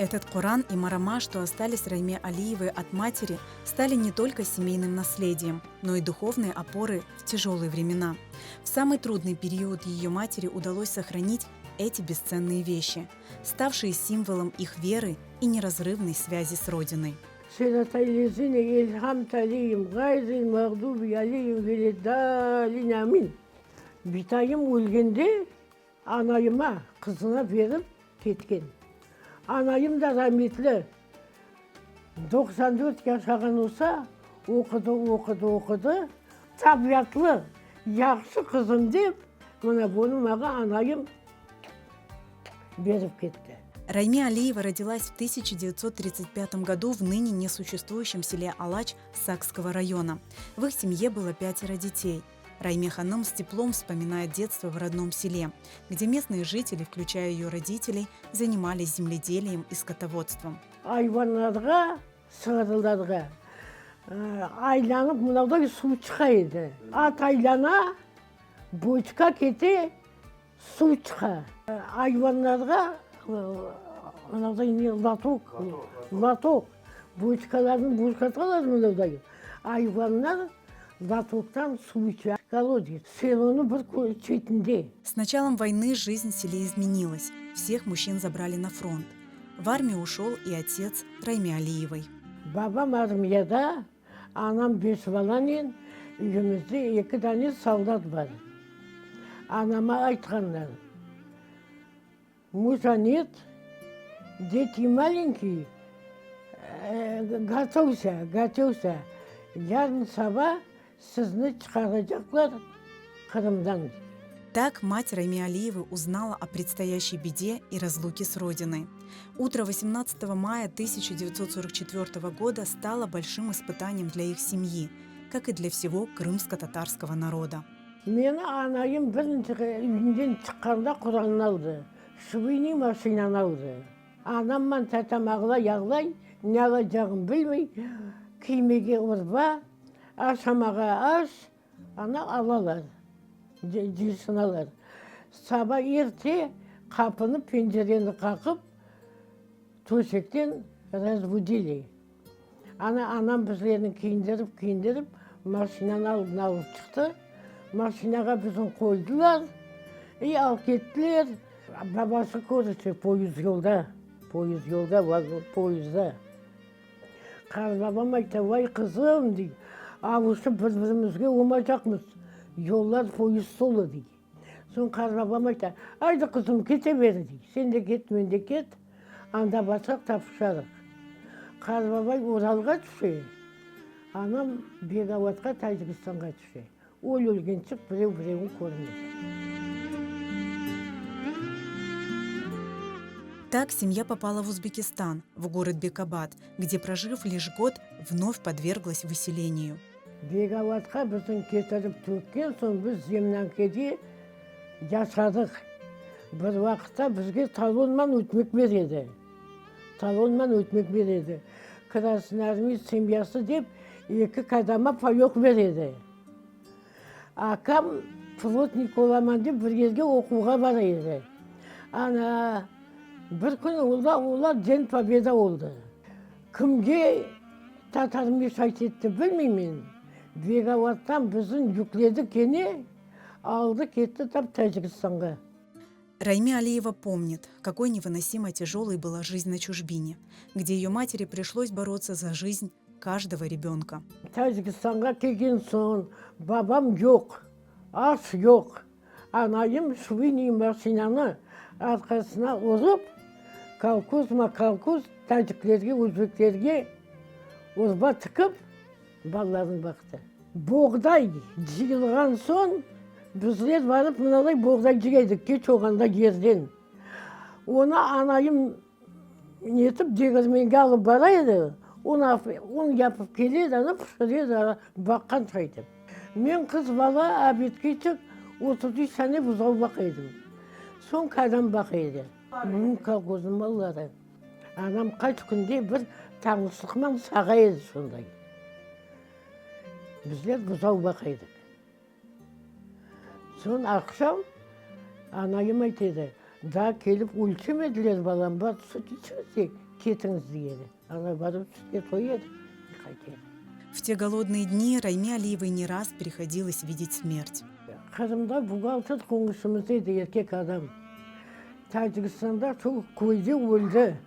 Этот Коран и Марама, что остались Райме Алиевой от матери, стали не только семейным наследием, но и духовной опорой в тяжелые времена. В самый трудный период ее матери удалось сохранить эти бесценные вещи, ставшие символом их веры и неразрывной связи с Родиной. Sıratallezine en'amte aleyhim ğayril mağdubi aleyhim veleddalin amin. Bitayım ölgende anayıma, qızına berip ketken. Anayım da rametli 94 yaşağan olsa, oqudı, oqudı, oqudı, tabiatlı, yahşı qızım dep, mına bunı maña anayım berip ketti. Райме Алиева родилась в 1935 году в ныне несуществующем селе Алач Сакского района. В их семье было пятеро детей. Райме Ханым с теплом вспоминает детство в родном селе, где местные жители, включая ее родителей, занимались земледелием и скотоводством. Ayvanlarğa, sığırlarğa aylanıp mınavday suv çıqa edi. At aylana, boçka kete, suv çıqa. Ayvanlarğa mınavday ne, lotok, lotok, boçkalarnı boşatalar mınavday. Ayvanlar lotoktan suv içe. Kolodez, selonıñ bir çetinde. С началом войны жизнь в селе изменилась. Всех мужчин забрали на фронт. В армию ушел и отец Райме Алиевой. Babam armiyada, anam beş balanen, üyümizde eki dane soldat bar. Anama aytqanlar, Muja net, deti malenkiy, gotovsâ, gotovsâ, yarın saba sizni çıqaracaqlar Qırımdan. Так мать Райме Алиевой узнала о предстоящей беде и разлуке с родиной. Утро 18 мая 1944 года стало большим испытанием для их семьи, как и для всего крымско-татарского народа. Meni anayım birinci üyünden çıqqanda Qurannı aldı, şveyniy maşinanı aldı. Anamman tatam ağlay-ağlay, ne alacağın bilmey, kiymege urba, aşamağa aş, ana alalar, cıyışınalar. Saba erte qapını, pencereni qaqıp, töşekten razbudili. Ana, anam bizlerni kiyindirip, kiyindirip, maşinanıñ aldına alıp çıqtı. Maşinağa bizni qoydılar i alıp kettiler. Babası körüşe poyezd yolda, poyezd yolda, poyezdda. Qartbabam ayta, Vay, qızım, dey, avuşıp bir-birimizge olmaycaqmız, yollar poyezd tolu, dey. Soñ qartbabam ayta, Aydı, qızım, kete ber, dey, sen de ket, men de ket, anda barsaq tapışarıq. Qartbabay Uralğa tüşe, anam Begavatqa, Tacikistanğa tüşe. Öl-ölgençik birev-birevin körmedi. Так семья попала в Узбекистан, в город Бекабад, где, прожив лишь год, вновь подверглась выселению. Begavatqa bizni ketirip tökken soñ biz zemlânkede yaşadıq. Bir vaqıtta bizge talonman ötmek beredi. Talonman ötmek beredi. Krasnoarmeyts semyası dep eki kadama payok beredi. Akam plotnik olaman dep bir yerge oquvğa bara edi. Ana, bir kün olar Den Pobeda oldı. Kimge tatar meşayt etti bilmeymen, Begavattan bizni yükledi kene, aldı ketti tap Tacikistanğa. Райме Алиева помнит, какой невыносимо тяжелой была жизнь на чужбине, где ее матери пришлось бороться за жизнь каждого ребенка. Tacikistanğa kelgen soñ babam yoq, aş yoq. Anayım şveyniy maşinanı arqasına urıp, kolhoz-ma-kolhoz taciklerge, özbeklerge urba tikip, balalarını baqtı. Boğday cıyılğan soñ bizler barıp mınaday boğday cıya edik, keç olğanda yerden. Onı anayım netip degirmenge alıp bara edi, un yapıp kele edi, ana pişire edi, baqqan şaytip. Men qız bala obedkeçik 33 sene buzav baqa edim. Soñ kadam baqa edi. Bunıñ kolhoznıñ malları. Anam qaç künde bir tañıslıqman sağa edi şonday. Bizler buzav baqa edik. Soñ aqşam anayım ayta edi, Daa kelip ölçemediler balam, bar süt içmesek. Ketiñiz, dey edi. Ana barıp sütke toy edik, qayta edik. В те голодные дни Райме Алиевой не раз приходилось видеть смерть. Qırımda buhgalter qoñşumız edi, erkek adam. Tacikistanda şu köyde öldi.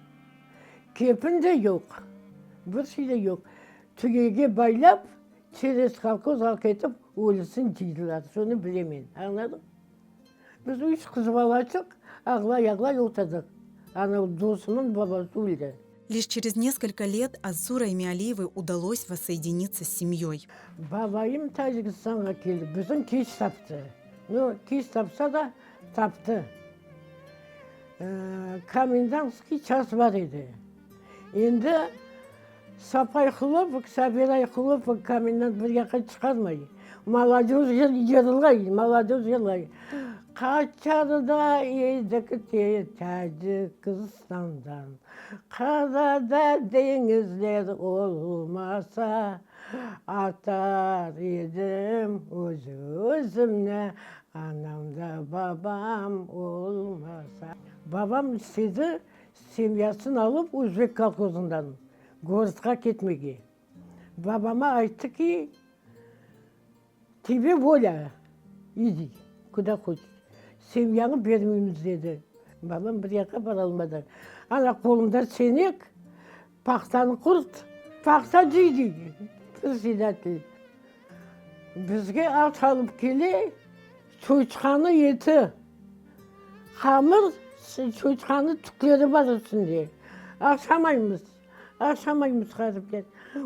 Kefin de yoq, bir şey de yoq. Tüyege baylap, çerez kolhoz alıp ketip, ölüsin cıydılar. Şunı bilemen, añladıñ? Biz üç qız balaçıq ağlay-ağlay oturdıq. Ana dostumnıñ babası öldi. Лишь через несколько лет отцу Райме Алиевой удалось воссоединиться с семьей. Babayım Tacikistanğa keldi, bizim keç taptı. Ну, keç tapsa da taptı. Komendantskiy ças bar edi. Endi sapay hlopok, sabiray hlopok komendant bir yaqqa çıqarmay. Molodöj yırlay, molodöj yırlay. Qaçar da edik te Tacikistandan, Qara da deñizler olmasa, Atar edim öz-özümni, Anam da babam olmasa. Babam istedi semyasını alıp özbek kolhozından gorodqa ketmege. Babama ayttı ki, Tebe volâ, idi, kuda hoçeş, semyanı bermeymiz, dedi. Babam bir yaqqa baralmadı. Ana qolunda senek, pahtanı qurt, pahta cıydı, predsedatel. Bizge at alıp kele, çoyçqanı eti, hamır, çoyçqanı tükleri bar üstünde. Aşamaymız. Aşamaymız ğaripler.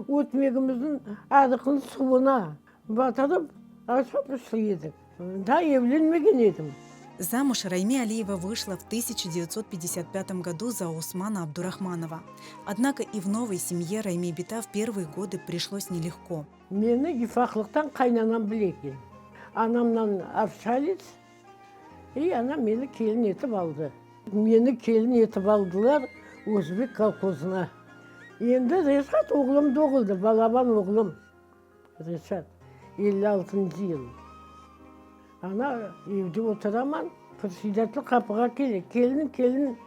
Ötmegimizniñ arıqnıñ suvuna batırıp aşap işley edik. Daa evlenmegen edim. Замуж Райме Алиева вышла в 1955 году за Усмана Абдурахманова. Однако и в новой семье Райме Бита в первые годы пришлось нелегко. Meni ufaqlıqtan qaynanam bile eken. Anamdan общались, и anam meni kelin etip aldı. Meni kelin etip aldılar Özbek kolhozına. Endi Reşat oğlum doğuldı, balaban oğlum Reşat, 56-ncı yıl. Ana evde oturaman, predsedatel qapığa kele, Kelin, kelin,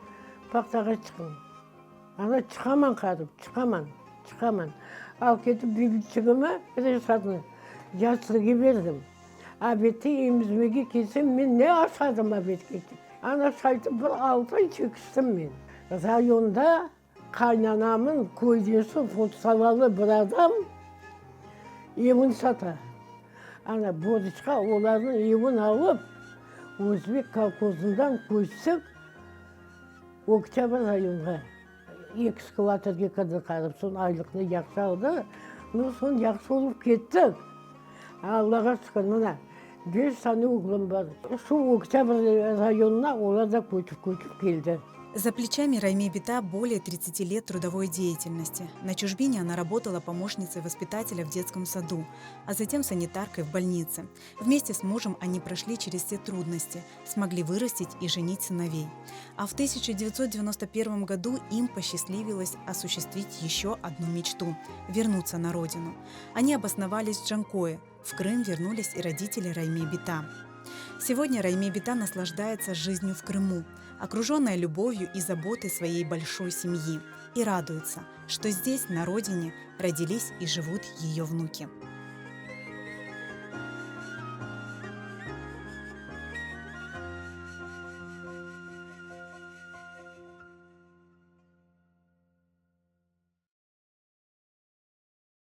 pahtağa çıqıñ. Ana çıqaman qarıp, çıqaman, çıqaman. Alıp ketip bebitçigimi, Reşatnı, yaslige berdim. Obedte emizmege kelsem, men ne aşadım obedke? Ana şaytip bir 6 ay çekiştim men. Rayonda qaynanamnıñ köydeşi Futsalalı bir adam evin sata. Ana borcqa olarnıñ evin alıp, Özbek kolhozından köçsek Oktâbr rayonğa. Ekskavatorge kirdi qarıp, soñ aylıqnı yahşı aldı. Nu, soñ yahşı olıp kettik. Allağa şükür, mına, beş tane oğlum bar. Şu Oktâbr rayonına olar da köçip-köçip keldi. За плечами Райме Бита более 30 лет трудовой деятельности. На чужбине она работала помощницей воспитателя в детском саду, а затем санитаркой в больнице. Вместе с мужем они прошли через все трудности, смогли вырастить и женить сыновей. А в 1991 году им посчастливилось осуществить еще одну мечту – вернуться на родину. Они обосновались в Джанкое. В Крым вернулись и родители Райме Бита. Сегодня Райме Бита наслаждается жизнью в Крыму, окруженная любовью и заботой своей большой семьи, и радуется, что здесь, на родине, родились и живут ее внуки.